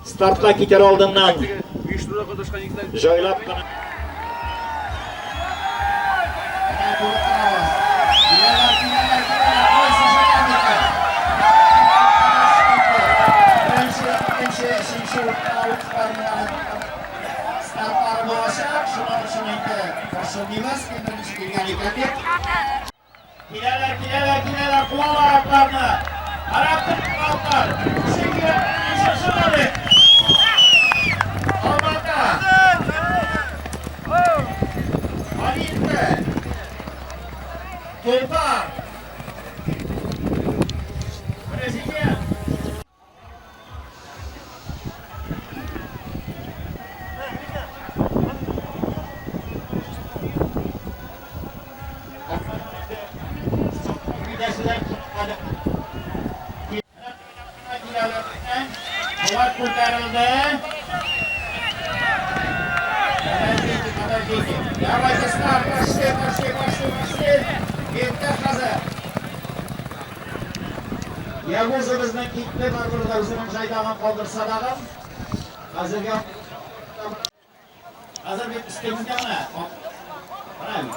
Стартка китәр алдыннан җайлап кына. Стартлары булачак, шуның өчен инде борчылмыйбыз, кем беренче килгән икән дип. Киләләр, киләләр, киләләр, куалар атларны. Карап тор, атлар. Чөнки шашылады. Алмата. Алинка. Тулпар. Президент. Булат күтәрелде. Подождите, подождите. Давайте старт, пошли, пошли, пошли, пошли. Бетте хәзер. Ягузыбызның китте, барыбер дә үзенең җайдагын калдырса дагы, хәзергә хәзер бит өстебездә генә. Правильно.